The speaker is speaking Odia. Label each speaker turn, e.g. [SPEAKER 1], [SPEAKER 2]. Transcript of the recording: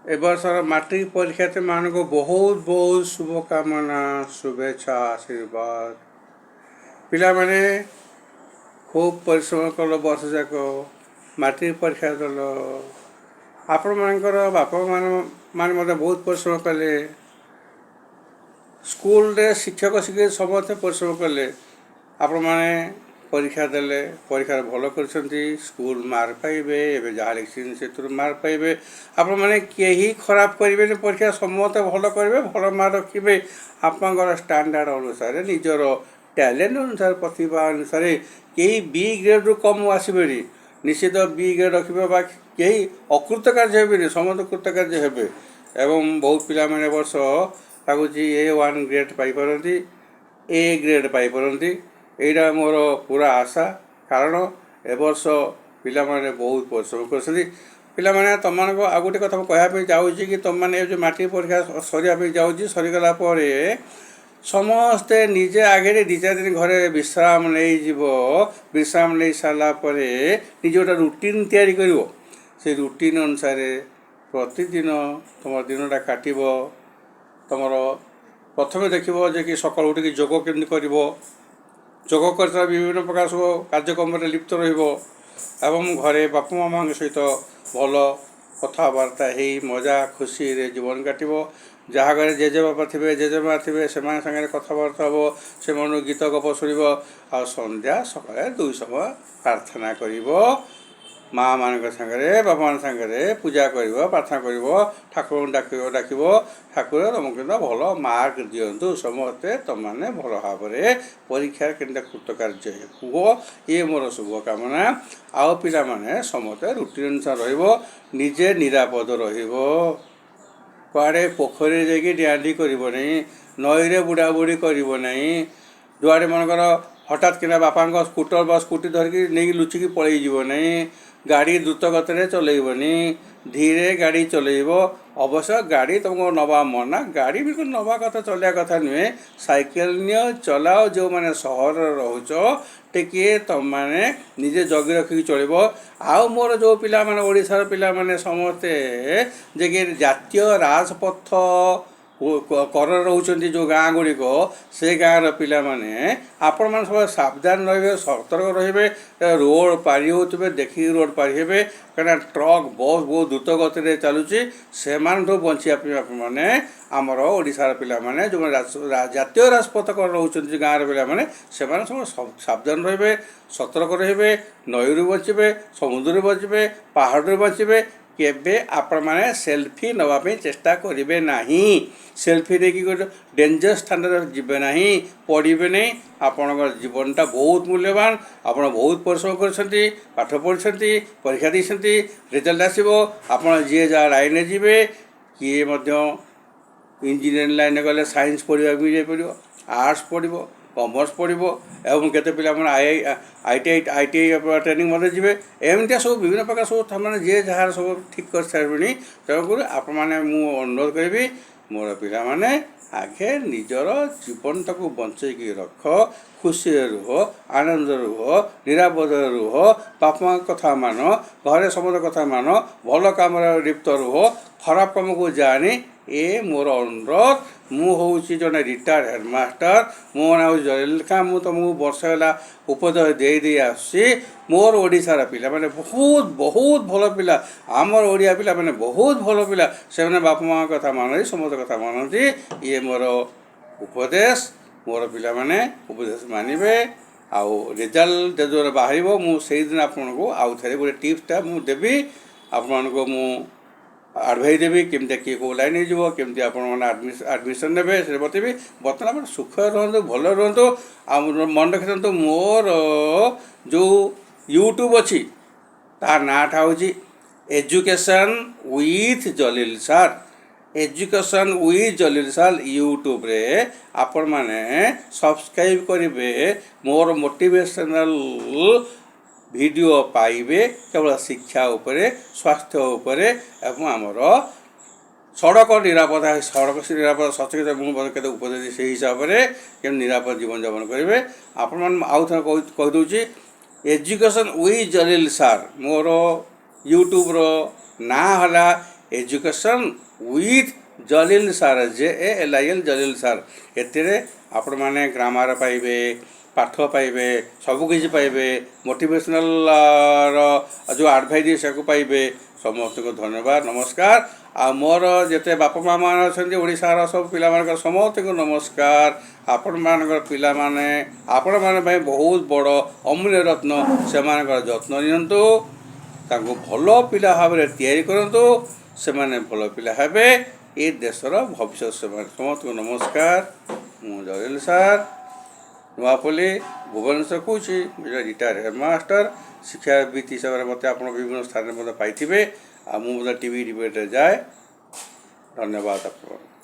[SPEAKER 1] ଏ ବର୍ଷର ମାଟ୍ରିକ ପରୀକ୍ଷାର୍ଥୀମାନଙ୍କୁ ବହୁତ ବହୁତ ଶୁଭକାମନା, ଶୁଭେଚ୍ଛା, ଆଶୀର୍ବାଦ। ପିଲାମାନେ, ଖୁବ୍ ପରିଶ୍ରମ କଲ, ବର୍ଷ ଯାକ ମାଟ୍ରିକ ପରୀକ୍ଷା ଦେଲ। ଆପଣମାନଙ୍କର ବାପା ମାନେ ମଧ୍ୟ ବହୁତ ପରିଶ୍ରମ କଲେ। ସ୍କୁଲରେ ଶିକ୍ଷକ ଶିକ୍ଷୟିତ୍ରୀ ସମସ୍ତେ ପରିଶ୍ରମ କଲେ। ଆପଣମାନେ ପରୀକ୍ଷା ଦେଲେ, ପରୀକ୍ଷାରେ ଭଲ କରିଛନ୍ତି, ସ୍କୁଲ ମାର୍କ ପାଇବେ। ଏବେ ଯାହା ଲେଖିଛନ୍ତି, ସେଥିରୁ ମାର୍କ ପାଇବେ। ଆପଣମାନେ କେହି ଖରାପ କରିବେନି ପରୀକ୍ଷା। ସମସ୍ତେ ଭଲ କରିବେ, ଭଲ ମାର୍କ ରଖିବେ। ଆପଣଙ୍କର ଷ୍ଟାଣ୍ଡାର୍ଡ଼ ଅନୁସାରେ, ନିଜର ଟ୍ୟାଲେଣ୍ଟ ଅନୁସାରେ, ପ୍ରତିଭା ଅନୁସାରେ କେହି ବି ଗ୍ରେଡ଼ରୁ କମ୍ ଆସିବେନି। ନିଶ୍ଚିତ ବି ଗ୍ରେଡ଼ ରଖିବେ ବା କେହି ଅକୃତକାର୍ଯ୍ୟ ହେବେନି, ସମସ୍ତେ କୃତକାର୍ଯ୍ୟ ହେବେ। ଏବଂ ବହୁତ ପିଲାମାନେ ଏ ବର୍ଷ ଲାଗୁଛି ଏ 1 ଗ୍ରେଡ଼୍ ପାଇପାରନ୍ତି, ଏ ଗ୍ରେଡ଼୍ ପାଇପାରନ୍ତି। ଏଇଟା ମୋର ପୁରା ଆଶା, କାରଣ ଏ ବର୍ଷ ପିଲାମାନେ ବହୁତ ପରିଶ୍ରମ କରିଛନ୍ତି। ପିଲାମାନେ, ତୁମମାନଙ୍କୁ ଆଉ ଗୋଟେ କଥା ମୁଁ କହିବା ପାଇଁ ଯାଉଛି କି ତୁମମାନେ ଏ ଯେଉଁ ମାଟ୍ରିକ ପରୀକ୍ଷା ସରିବା ପାଇଁ ଯାଉଛି, ସରିଗଲା ପରେ ସମସ୍ତେ ନିଜେ ଆଗରେ 2-4 ଦିନ ଘରେ ବିଶ୍ରାମ ନେଇଯିବ। ବିଶ୍ରାମ ନେଇ ସାରିଲା ପରେ ନିଜେ ଗୋଟେ ରୁଟିନ୍ ତିଆରି କରିବ। ସେ ରୁଟିନ୍ ଅନୁସାରେ ପ୍ରତିଦିନ ତୁମ ଦିନଟା କାଟିବ। ତୁମର ପ୍ରଥମେ ଦେଖିବ ଯେ କି ସକାଳୁ ଉଠିକି ଯୋଗ କେମିତି କରିବ। ଯୋଗ କରିସାରିଲା, ବିଭିନ୍ନ ପ୍ରକାର ସବୁ କାର୍ଯ୍ୟକ୍ରମରେ ଲିପ୍ତ ରହିବ ଏବଂ ଘରେ ବାପା ମାଆଙ୍କ ସହିତ ଭଲ କଥାବାର୍ତ୍ତା ହେଇ ମଜା ଖୁସିରେ ଜୀବନ କାଟିବ। ଯାହା ଘରେ ଜେଜେବାପା ଥିବେ, ଜେଜେମା ଥିବେ, ସେମାନଙ୍କ ସାଙ୍ଗରେ କଥାବାର୍ତ୍ତା ହେବ, ସେମାନଙ୍କୁ ଗୀତ ଗପ ଶୁଣିବ। ଆଉ ସନ୍ଧ୍ୟା ସକାଳେ ଦୁଇ ସମୟ ପ୍ରାର୍ଥନା କରିବ। ମା ମାନଙ୍କ ସାଙ୍ଗରେ, ବାପାମାନଙ୍କ ସାଙ୍ଗରେ ପୂଜା କରିବ, ପ୍ରାର୍ଥନା କରିବ, ଠାକୁରଙ୍କୁ ଡାକିବ। ଡାକିବ, "ଠାକୁର, ତମକୁ କେମିତି ଭଲ ମାର୍କ ଦିଅନ୍ତୁ। ସମସ୍ତେ ତମମାନେ ଭଲ ଭାବରେ ପରୀକ୍ଷାରେ କେମିତି କୃତକାର୍ଯ୍ୟ ହୁଅ, ଇଏ ମୋର ଶୁଭକାମନା।" ଆଉ ପିଲାମାନେ, ସମସ୍ତେ ରୁଟିନ୍ ଅନୁସାରେ ରହିବ, ନିଜେ ନିରାପଦ ରହିବ। କୁଆଡ଼େ ପୋଖରୀରେ ଯାଇକି ଡିଆଁ କରିବ ନାହିଁ, ନଈରେ ବୁଡ଼ାବୁଡ଼ି କରିବ ନାହିଁ। ଯୁଆଡ଼େ ମନେକର ହଠାତ୍ କିନା ବାପାଙ୍କ ସ୍କୁଟର ବା ସ୍କୁଟି ଧରିକି ନେଇକି ଲୁଚିକି ପଳେଇଯିବ ନାହିଁ। ଗାଡ଼ି ଦ୍ରୁତ ଗତିରେ ଚଲେଇବନି, ଧୀରେ ଗାଡ଼ି ଚଲେଇବ। ଅବଶ୍ୟ ଗାଡ଼ି ତୁମକୁ ନେବା ମନା। ଗାଡ଼ି ବିଲକୁଲ ନେବା କଥା, ଚଲେଇବା କଥା ନୁହେଁ। ସାଇକେଲ ନିଅ, ଚଲାଅ। ଯେଉଁମାନେ ସହରରେ ରହୁଛ, ଟିକିଏ ତୁମମାନେ ନିଜେ ଜଗି ରଖିକି ଚଳିବ। ଆଉ ମୋର ଯେଉଁ ପିଲାମାନେ, ଓଡ଼ିଶାର ପିଲାମାନେ ସମସ୍ତେ ଯେ କି ଜାତୀୟ ରାଜପଥ କରରେ ରହୁଛନ୍ତି, ଯେଉଁ ଗାଁ ଗୁଡ଼ିକ, ସେ ଗାଁର ପିଲାମାନେ, ଆପଣମାନେ ସବୁବେଳେ ସାବଧାନ ରହିବେ, ସତର୍କ ରହିବେ। ରୋଡ଼ ପାରି ହେଉଥିବେ, ଦେଖିକି ରୋଡ଼ ପାରି ହେବେ, କାହିଁକିନା ଟ୍ରକ୍, ବସ୍ ବହୁତ ଦ୍ରୁତ ଗତିରେ ଚାଲୁଛି। ସେମାନଙ୍କଠୁ ବଞ୍ଚିବା ପାଇଁ ଆପଣମାନେ, ଆମର ଓଡ଼ିଶାର ପିଲାମାନେ, ଯେଉଁମାନେ ଜାତୀୟ ରାଜପଥ କରରେ ରହୁଛନ୍ତି ଗାଁର ପିଲାମାନେ, ସେମାନେ ସବୁ ସାବଧାନ ରହିବେ, ସତର୍କ ରହିବେ। ନଈରୁ ବଞ୍ଚିବେ, ସମୁଦ୍ରରୁ ବଞ୍ଚିବେ, ପାହାଡ଼ରୁ ବଞ୍ଚିବେ। କେବେ ଆପଣମାନେ ସେଲ୍ଫି ନେବା ପାଇଁ ଚେଷ୍ଟା କରିବେ ନାହିଁ। ସେଲ୍ଫି ନେଇକି ଗୋଟେ ଡେଞ୍ଜର ସ୍ଥାନରେ ଯିବେ ନାହିଁ, ପଡ଼ିବେ ନାହିଁ। ଆପଣଙ୍କର ଜୀବନଟା ବହୁତ ମୂଲ୍ୟବାନ। ଆପଣ ବହୁତ ପରିଶ୍ରମ କରିଛନ୍ତି, ପାଠ ପଢ଼ିଛନ୍ତି, ପରୀକ୍ଷା ଦେଇଛନ୍ତି। ରେଜଲ୍ଟ ଆସିବ, ଆପଣ ଯିଏ ଯାହା ଲାଇନରେ ଯିବେ। କିଏ ମଧ୍ୟ ଇଞ୍ଜିନିୟରିଂ ଲାଇନରେ ଗଲେ ସାଇନ୍ସ ପଢ଼ିବାକୁ ବି ଯାଇପାରିବ, ଆର୍ଟ୍ସ ପଢ଼ିବ, କମର୍ସ ପଢ଼ିବ ଏବଂ କେତେ ପିଲାମାନେ I I T I training ମଧ୍ୟ ଯିବେ। ଏମିତିଆ ସବୁ ବିଭିନ୍ନ ପ୍ରକାର ସବୁ ମାନେ ଯିଏ ଯାହାର ସବୁ ଠିକ୍ କରିସାରିବେଣି। ତେଣୁକରି ଆପଣମାନେ, ମୁଁ ଅନୁରୋଧ କରିବି, ମୋର ପିଲାମାନେ, ଆଗେ ନିଜର ଜୀବନଟାକୁ ବଞ୍ଚେଇକି ରଖ, ଖୁସିରେ ରୁହ, ଆନନ୍ଦରେ ରୁହ, ନିରାପଦରେ ରୁହ। ବାପା ମାଙ୍କ କଥା ମାନ, ଘରେ ସମସ୍ତ କଥା ମାନ, ଭଲ କାମରେ ଲିପ୍ତ ରୁହ, ଖରାପ କାମକୁ ଯାଆନି। ଏ ମୋର ଅନୁରୋଧ। ମୁଁ ହେଉଛି ଜଣେ ରିଟାୟାର୍ଡ଼ ହେଡ଼ମାଷ୍ଟର। ମୋ ନାଁ ହେଉଛି ଜଲିଲ ଖାଁ। ମୁଁ ତୁମକୁ ବର୍ଷ ହେଲା ଉପଦେଶ ଦେଇ ଦେଇ ଆସୁଛି। ମୋର ଓଡ଼ିଶାର ପିଲାମାନେ ବହୁତ ବହୁତ ଭଲ ପିଲା। ଆମର ଓଡ଼ିଆ ପିଲାମାନେ ବହୁତ ଭଲ ପିଲା। ସେମାନେ ବାପା ମାଆଙ୍କ କଥା ମାନନ୍ତି, ସମସ୍ତ କଥା ମାନନ୍ତି। ଇଏ ମୋର ଉପଦେଶ। ମୋର ପିଲାମାନେ ଉପଦେଶ ମାନିବେ। ଆଉ ରେଜଲ୍ଟ ଯେତେବେଳେ ବାହାରିବ, ମୁଁ ସେଇଦିନ ଆପଣଙ୍କୁ ଆଉ ଥରେ ଗୋଟେ ଟିପ୍ସଟା ମୁଁ ଦେବି। ଆପଣମାନଙ୍କୁ ମୁଁ ଆଡ଼ଭାଇସ୍ ଦେବି, କେମିତି କିଏ କେଉଁ ଲାଇନ୍ ହେଇଯିବ, କେମିତି ଆପଣମାନେ ଆଡ଼ମିସନ୍ ନେବେ, ସେ ବତେଇବି। ବର୍ତ୍ତମାନ ଆପଣ ସୁଖରେ ରୁହନ୍ତୁ, ଭଲରେ ରୁହନ୍ତୁ। ଆଉ ମନେ ରଖିଥାନ୍ତୁ, ମୋର ଯେଉଁ ୟୁଟ୍ୟୁବ୍ ଅଛି, ତା ନାଁଟା ହେଉଛି education with Jalil sir. Education with Jalil sir ୟୁଟ୍ୟୁବରେ ଆପଣମାନେ ସବସ୍କ୍ରାଇବ୍ କରିବେ, ମୋର ମୋଟିଭେସନାଲ୍ ଭିଡ଼ିଓ ପାଇବେ, କେବଳ ଶିକ୍ଷା ଉପରେ, ସ୍ୱାସ୍ଥ୍ୟ ଉପରେ ଏବଂ ଆମର ସଡ଼କ ନିରାପତ୍ତା, ସଡ଼କ ନିରାପତ୍ତା ସଚେତନ। ମୁଁ ମଧ୍ୟ କେତେ ଉପଦେଶ, ସେଇ ହିସାବରେ କେମିତି ନିରାପଦ ଜୀବନଯାପନ କରିବେ। ଆପଣମାନେ, ଆଉ ଥରେ କହିଦେଉଛି, ଏଜୁକେସନ୍ ୱିଥ୍ ଜଲିଲ ସାର୍। ମୋର ୟୁଟ୍ୟୁବ୍ର ନାଁ ହେଲା Education with Jalil sir, Jalil, Jalil sir. ଏଥିରେ ଆପଣମାନେ ଗ୍ରାମାର ପାଇବେ, ପାଠ ପାଇବେ, ସବୁକିଛି ପାଇବେ। ମୋଟିଭେସନାଲ ର ଯେଉଁ ଆଡ଼ଭାଇଜ୍, ସେକୁ ପାଇବେ। ସମସ୍ତଙ୍କୁ ଧନ୍ୟବାଦ, ନମସ୍କାର। ଆଉ ମୋର ଯେତେ ବାପା ମା ମାନେ ଅଛନ୍ତି, ଓଡ଼ିଶାର ସବୁ ପିଲାମାନଙ୍କର, ସମସ୍ତଙ୍କୁ ନମସ୍କାର। ଆପଣମାନଙ୍କର ପିଲାମାନେ ଆପଣମାନଙ୍କ ପାଇଁ ବହୁତ ବଡ଼ ଅମୂଲ୍ୟ ରତ୍ନ। ସେମାନଙ୍କର ଯତ୍ନ ନିଅନ୍ତୁ, ତାଙ୍କୁ ଭଲ ପିଲା ଭାବରେ ତିଆରି କରନ୍ତୁ। ସେମାନେ ଭଲ ପିଲା ହେବେ, ଏ ଦେଶର ଭବିଷ୍ୟତ ସେମାନେ। ସମସ୍ତଙ୍କୁ ନମସ୍କାର। ମୁଁ ଜଲିଲ ସାର୍, ନୂଆପଲ୍ଲୀ, ଭୁବନେଶ୍ୱର କହୁଛି। ମୁଁ ରିଟାୟାର୍ଡ଼ ହେଡ଼ମାଷ୍ଟର, ଶିକ୍ଷାବିତ୍ ହିସାବରେ ମୋତେ ଆପଣ ବିଭିନ୍ନ ସ୍ଥାନରେ ମଧ୍ୟ ପାଇଥିବେ। ଆଉ ମୁଁ ମଧ୍ୟ ଟିଭି ଡିବେଟ୍ରେ ଯାଏ। ଧନ୍ୟବାଦ ଆପଣଙ୍କୁ।